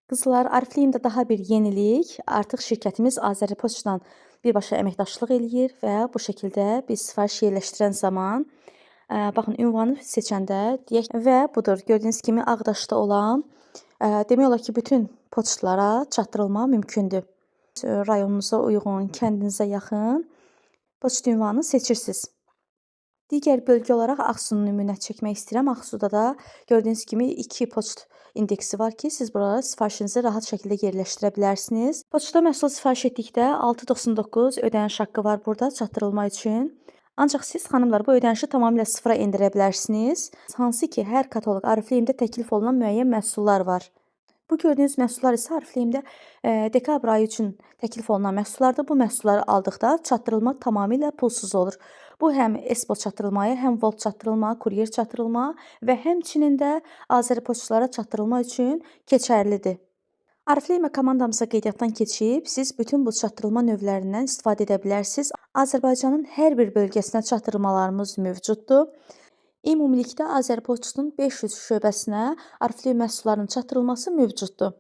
Qızlar, Oriflame-də daha bir yenilik. Artıq şirkətimiz Azəripoçtla birbaşa əməkdaşlıq eləyir və bu şəkildə biz sifariş yerləşdirən zaman baxın, ünvanı seçəndə deyək və budur. Gördüyünüz kimi Ağdaşda olan demək olar ki, bütün poçtlara çatdırılma mümkündür. Rayonunuza uyğun, kəndinizə yaxın poçt ünvanını seçirsiniz. Digər bölgə olaraq Ağsunu nümunə çəkmək istəyirəm. Ağsuda da gördüyünüz kimi 2 poçt indeksi var ki, siz buralara sifarişinizi rahat şəkildə yerləşdirə bilərsiniz. Poçtda məhsul sifariş etdikdə 6.99 ödəniş haqqı var burada çatdırılma üçün. Ancaq siz xanımlar bu ödənişi tamamilə sıfıra endirə bilərsiniz. Hansı ki, hər kataloq Oriflame-də təklif olunan müəyyən məhsullar var. Bu gördüyünüz məhsullar isə Oriflame-də dekabr ayı üçün təklif olunan məhsullardır. Bu məhsulları aldıqda çatdırılma tamamilə pulsuz olur. Bu həm Espo çatdırılmaya, həm Volt çatdırılma, kuryer çatdırılma və həmçinin də Azəripoçtlara çatdırılma üçün keçərlidir. Oriflame komandamıza qeydiyyatdan keçib siz bütün bu çatdırılma növlərindən istifadə edə bilərsiniz. Azərbaycanın hər bir bölgəsinə çatdırılmalarımız mövcuddur. Ümumilikdə Azərpoçtun 500 şöbəsinə Oriflame məhsullarının çatdırılması mövcuddur.